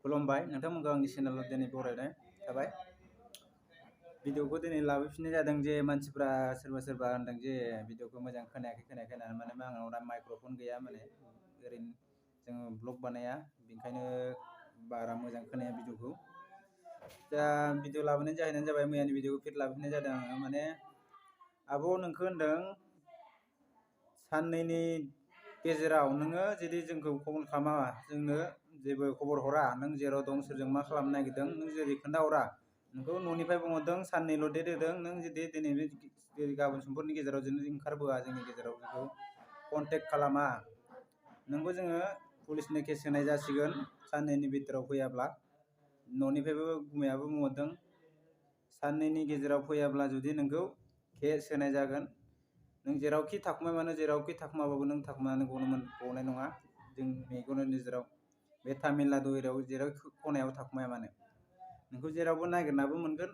खुलुमबाय नोंथांमोनखौ आंनि चेनेलाव दिनै बरायनाय थाबाय। भिडिअखौ दिनै लाबोफिननाय जादों जे मानसिफ्रा सोरबा होनदों जे भिडिअखौ मोजां खोनायाखै होननानै मानोना आंनाव दा माइक्र'फन गैया माने ओरैनो जोङो ब्लग बानाया बेनिखायनो बारा मोजां खोनाया भिडिअखौ। दा भिडिअ लाबोनायनि जाहोनानो जाबाय मैयानि भिडिअखौ फिट लाबोफिननाय जादों आङो माने आब' नोंखौ होनदों साननैनि गेजेराव नोङो जुदि जोंखौ कल खालामा जोंनो जेबो खबर हरा नों जेराव दं सोरजों मा खालामनो नागिरदों नों जेरै खोन्थाहरा नोंखौ न'निफ्राय बुंहरदों साननैल' डेट होदों नों जुदि दिनै बे गाबोन समफोरनि गेजेराव जों ओंखारबोआ जोंनि गेजेराव जोंखौ कन्टेक्ट खालामा नोंखौ जोङो पुलिसनो केस होनाय जासिगोन साननैनि भितराव फैयाब्ला। न'निफ्रायबो गुमैयाबो बुंहरदों साननैनि गेजेराव फैयाब्ला जुदि नोंखौ केस होनाय जागोन। नों जेरावखि थाखुमाया मानो जेरावखि थाखुमाबाबो नों थाखुमानानै गनाय नङा जों मेगननि नोजोराव बे तामिलनाडु एरियायाव जेरावखि खनायाव थाखुमाया मानो नोंखौ जेरावबो नागिरनाबो मोनगोन।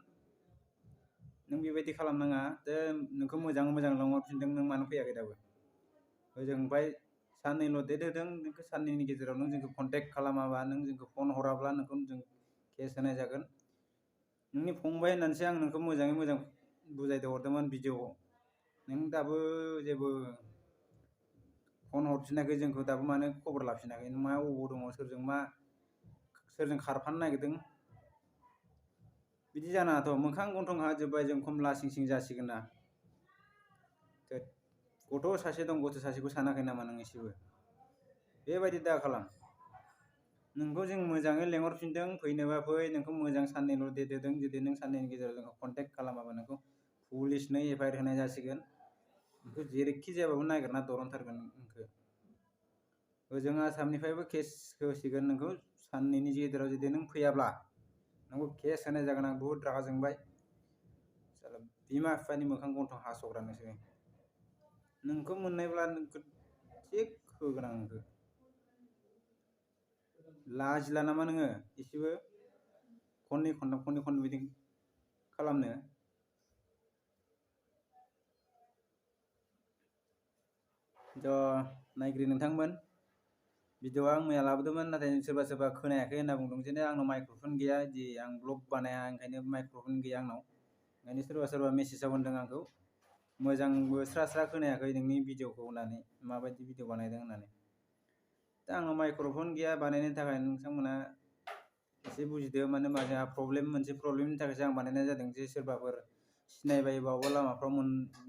नों बेबायदि खालामनाङा जे नोंखौ मोजां लिंहरफिनदों नों मानो फैयाखै दाबो ओजों ओमफ्राय साननैल' डेट होदों नोंखौ साननैनि गेजेराव नों जोंखौ कन्टेक्ट खालामाबा नों जोंखौ फन हराब्ला नोंखौ जों केस होनाय जागोन। नोंनि फंबाय होननानैसो आं नोंखौ मोजाङै मोजां बुजायदो हरदोंमोन भिडिअ नों दाबो जेबो फन हरफिनाखै जोंखौ दाबो मानो खबर लाफिनाखै नों मा अबाव दङ सोरजों खारफानो नागिरदों बिदि जानाङाथ' मोखां गन्थं हाजोब्बाय जों खमला सिं जासिगोन ना। गथ' सासे दं गथ' सासेखौ सानाखै नामा नों एसेबो बेबायदि दा खालाम। नोंखौ जों मोजाङै लेंहरफिनदों फैनोबा फै नोंखौ मोजां साननैल' डेट होदों जुदि नों साननैनि गेजेराव जोंखौ कन्टेक्ट खालामाबा नोंखौ पुलिसनो एफआइआर होनाय जासिगोन। नोंखौ जेरैखि जायाबाबो नागिरना दरनथारगोन नोंखौ ओजों आसामनिफ्रायबो केस होसिगोन नोंखौ साननैनि गेजेराव जुदि नों फैयाब्ला नोंखौ केस होनाय जागोन। आं बुहुद रागा जोंबाय बिमा बिफानि मोखां गन्थं हास'ग्रा नोंसोरो नोंखौ मोननायब्ला नोंखौ थिग होगोन आं नोंखौ लाजिला नामा नोङो एसेबो खननै खनथाम बिदि खालामनो। नायग्रि नोंथांमोन भिडिअआ आं मैया लाबोदोंमोन नाथाय सोरबा खोनायाखै होनना बुंदों जे आंनाव माइक्र'फन गैया बिदि आं ब्लग बानाया ओंखायनो माइक्र'फन गैया आंनाव ओंखायनो सोरबा मेसेजाव होनदों आंखौ मोजांबो स्रा खोनायाखै नोंनि भिडिअखौ होननानै माबायदि भिडिअ बानायदों होननानै। दा आंनाव माइक्र'फन गैया बानायनो थाखाय नोंथांमोना एसे बुजिदो मानो होनबा जोंहा मोनसे प्रब्लेमनि थाखायसो आं बानायनाय जादों जे सोरबाफोर सिनायबायोबा अबेबा लामाफ्राव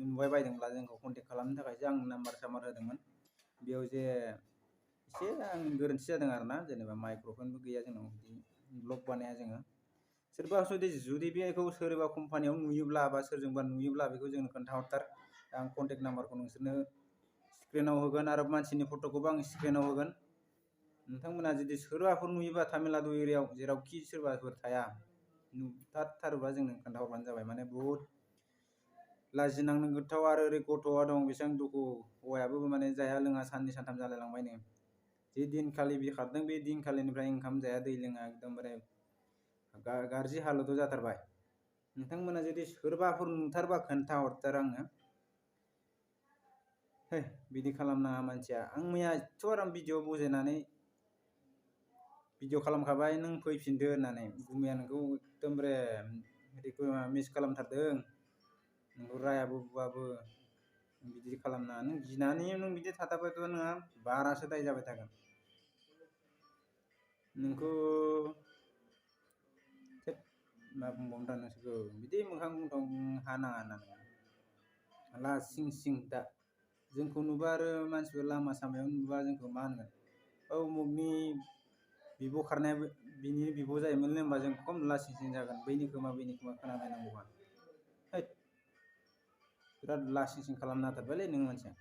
नुबाय बायदोंब्ला जोंखौ कन्टेक्ट खालामनो थाखायसो आं नाम्बार होदोंमोन बेयाव जे एसे आं गोरोन्थि जादों आरोना जेनेबा माइक्र'फनबो गैया जोंनाव बिदि ब्लग बानाया जोङो। सोरबा जुदि बेखौ सोरबा कम्पानियाव नुयोब्ला बा सोरजोंबा नुयोब्ला बेखौ जोंनो खोन्थाहरथार आं कन्टेक्ट नाम्बारखौ नोंसोरनो स्क्रिनाव होगोन आरो मानसिनि फट'खौबो आं स्क्रिनाव होगोन। नोंथांमोना जुदि सोरबाफोर नुयोबा तामिलनाडु एरियायाव जेरावखि सोरबाफोर थाया नुथारथारोबा जोंनो खोन्थाहरबानो जाबाय माने बुहुद लाजिनांनो गोथाव आरो ओरै गथ'आ दं बेसेबां दुखु हौवायाबो माने जाया लोङा साननै सानथाम जालायलांबायनो जे दिनखालि बे खारदों बे दिनखालिनिफ्राय ओंखाम जाया दै लोङा एकदमबारे गाज्रि हालोदाव जाथारबाय। नोंथांमोना जुदि सोरबाफोर नुथारबा खोन्थाहरथार आंनो बिदि खालामनाङा मानसिया। आं मैया एथ' आराम भिडिअ बुजायनानै भिडिअ खालामखाबाय नों फैफिनदो होननानै गुमैया नोंखौ एकदमबारे मिस खालामथारदों नोंखौ रायाबो बुवाबो बिदि खालामनाङा नों गिनानै नों बिदि थाथारबायथ' नोंहा बारासो दाय जाबाय थागोन। नोंखौ मा बुंबावनो दा नोंसोरखौ बिदि मोखां गन्थं हानाङा होननानै लासिं दा जोंखौ नुबा आरो मानसिफोर लामा सामायाव नुबा जोंखौ मा होनगोन औ उमुगनि बिब' खारनायाबो बिनि बिब' जायोमोनलै होनबा जों खम लासिं जागोन बैनि खोमा खोनालायनांगौबा बिराद लासिं खालामना होथारबायलै नों मानसिया।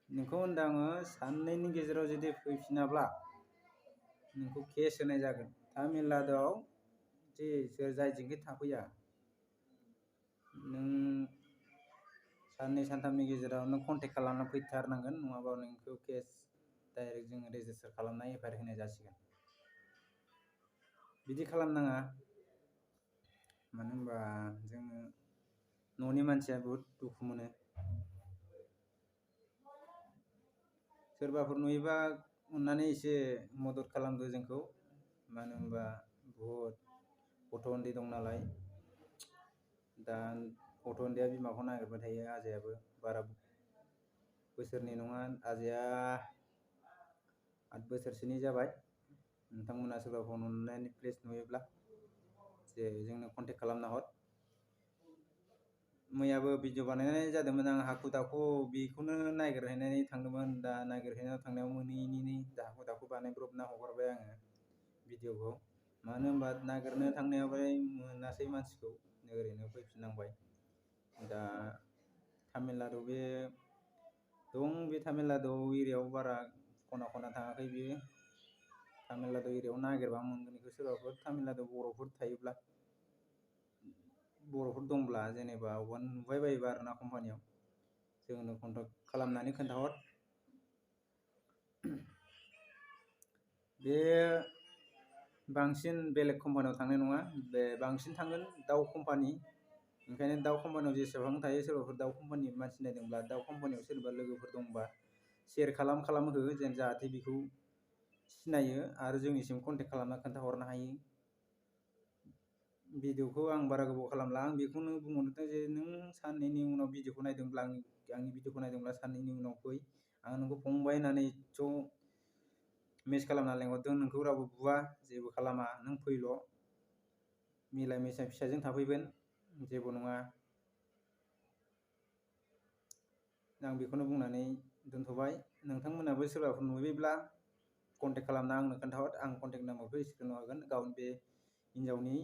नोंखौ होनदों आङो साननैनि गेजेराव जुदि फैफिनाब्ला नोंखौ केस होनाय जागोन। तामिलनाडुआव जे जायजोंखि थाफैया नों साननै सानथामनि गेजेराव नों कन्टेक्ट खालामना फैथारनांगोन नङाबा नोंखौ केस डाइरेक्ट जोङो रेजिस्टार खालामना एफआइआर होनाय जासिगोन। बिदि खालामनाङा मानो होनबा जोङो न'नि मानसिया बुहुद दुखु मोनो। सोरबाफोर नुयोबा अननानै एसे मदद खालामदो जोंखौ मानो होनबा बुहुद गथ' उन्दै दं नालाय, दा गथ' उन्दैया बिमाखौ नागिरबाय थायो। आजायाबो बारा बोसोरनि नङा, आजाया 8 बोसोरसोनि जाबाय। नोंथांमोना सोरबा फन हरनानै प्लिज नुयोब्ला जे जोंनो कन्टेक्ट खालामना हर। मैयाबो भिडिअ बानायनाय जादोंमोन आं हाखु दाखु बेखौनो नागिरहैनानै थांदोंमोन। दा नागिरहैनायाव थांनायाव मोनहैयैनि हाखु दाखु बानायब्रबना हगारबाय आङो भिडिअखौ। मानो होनबा नागिरनो थांनायावहाय मोनासै मानसिखौ, ओरैनो फैफिननांबाय। दा तामिलनाडु बे तामिलनाडु एरियायाव बारा खना खना थाङाखै बेयो। तामिलनाडु एरियायाव नागिरबा मोनगोन बेखौ। सोरबाफोर तामिलनाडु बर'फोर थायोब्ला, बर'फोर दंब्ला जेनेबा अबावबा नुबाय बायोबा आरोना कम्पानियाव, जोंनो कन्टेक्ट खालामनानै खोन्थाहर। बे बांसिन बेलेग कम्पानियाव थांनाय नङा, बे बांसिन थांगोन दाउ कम्पानि। ओंखायनो दाउ कम्पानियाव जेसेबां थायो, सोरबाफोर दाउ कम्पानि मानसि नायदोंब्ला, दाउ कम्पानियाव सोरबा लोगोफोर दंबा शेयार खालामहो, जेन जाहाथे बेखौ सिनायो आरो जोंनिसिम कन्टेक्ट खालामना खोन्थाहरनो हायो। भिडिअखौ आं बारा गोबाव खालामला, आं बेखौनो बुंहरदों जे नों साननैनि उनाव भिडिअखौ नायदोंब्ला, आंनि भिडिअखौ नायदोंब्ला साननैनि उनाव फै। आं नोंखौ फंबाय होननानै ज' मेसेज खालामना लेंहरदों। नोंखौ रावबो बुवा, जेबो खालामा, नों फैल'। मिलाय मिसाय फिसाजों थाफैगोन, जेबो नङा। आं बेखौनो बुंनानै दोनथ'बाय। नोंथांमोनाबो सोरबाफोर नुयोब्ला कन्टेक्ट खालामना आंनो खोन्थाहर। आं कन्टेक्ट नाम्बारखौ स्क्रिनाव होगोन। गाबोन बे हिन्जावनि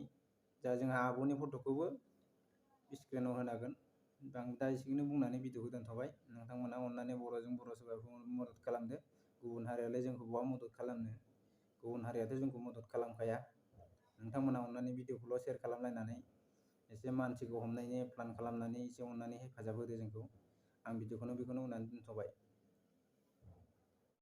जा जोंहा आब'नि फट'खौबो स्क्रिनाव होनागोन। आं दा एसेखौनो बुंनानै भिडिअखौ दोनथ'बाय। नोंथांमोना अननानै बर'जों बर' सोरबाफोर मदद खालामदो। गुबुन हारियालाय जोंखौ बहा मदद खालामनो, गुबुन हारियाथ' जोंखौ मदद खालामखाया। नोंथांमोना अननानै भिडिअखौल' शेयार खालामलायनानै एसे मानसिखौ हमनायनि प्लान खालामनानै एसे अननानै हेफाजाब होदो जोंखौ। आं भिडिअखौनो बेखौनो बुंनानै दोनथ'बाय।